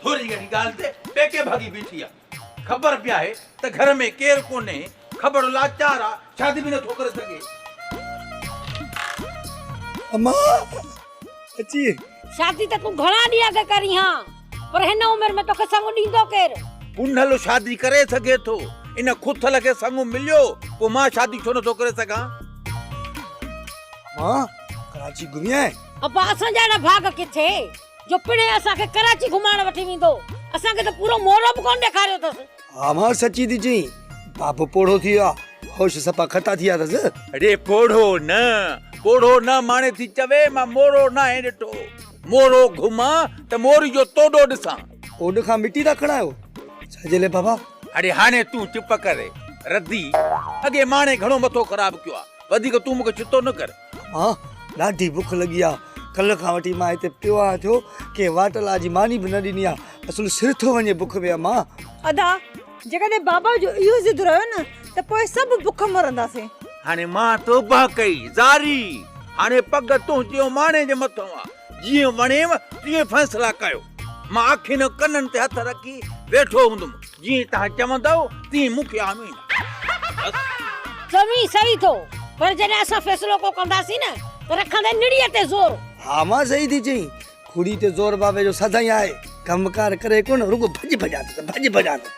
ٿوري گهڻي ڳالهه تي پيڪي ڀڳي بيٺي آ. خبر به آهي ته گهر ۾ ڪير ڪونهي، کٻڙ لاچار آ، شادي به نٿو ڪري سگهي. اما اچي. شادي ته تون گهڻا ڏينهن اڳ ڪرين ها، پر هن عمر ۾ توکي سڱ ڏيندو ڪير؟ پنهل شادي ڪري سگهي ٿو، ان کٿل کي سڱ مليو، پوء مان شادي ڇو نٿو ڪري سگهان؟ اما ڪراچي گهمي آئين؟ ابا اسان جا اهڙا ڀاڳ ڪٿي؟ جو پڻهين اسان کي ڪراچي گهمائڻ وٺي ويندو. اسان کي ته پورو مورو به ڪونه ڏيکاريو اٿس. ها مان سچي ٿي چئين. بابو پوڙهو ٿي ويو آ. هوش صفا خطا ٿي ويا اٿس. اڙي پوڙهو نه، پوڙهو نه ماڻي ٿي چوي مان مورو ناهي ڏٺو. مورو گهمان ته موري جو توڏو ڏسان. اوڏ کان مٽي ٿا کڻايو ڇا جي لئه بابا؟ اڙي هاڻي تون چپ ڪر ردي. اڳي ماڻي گهڻو مٿو خراب ڪيو آ. وڌيڪ تون مون کي ڇتو نه ڪر. امان ڏاڍي بک لڳي آ، ڪلهه کان وٺي مان هتي پيو آهيان ٿيو، ڪنهن واٽلا جي ماني به نه ڏني آ، اصل سر ٿو وڃي بک ۾ امان. ادا جيڪڏهن بابا جو اهو ضد رهيو نه ته پوء سڀ بک مرنداسين. هاڻي مان توبهه ڪئي زاري، هاڻي پڳ تنهنجي ۽ ماڻي جي مٿئون آ، جيئن وڻيم تيئن فيصلا ڪيو. مان اکين ۽ ڪنن تي هٿ رکي ويٺو هوندم، جيئن توهان چوندؤ تيئن مون کي آمين آ. بس. چوين صحيح ٿو، پر جڏهن اسان فيصلو ڪو ڪنداسين نه ته رکندين نڙيء تي زور. ها مان صحيح ٿي چئين، کڙي تي زور بابي جو سدائين آهي، ڪم ڪار ڪري ڪونه، رڳو ڀڄ ڀڄان ٿو ته ڀڄ ڀڄان ٿو.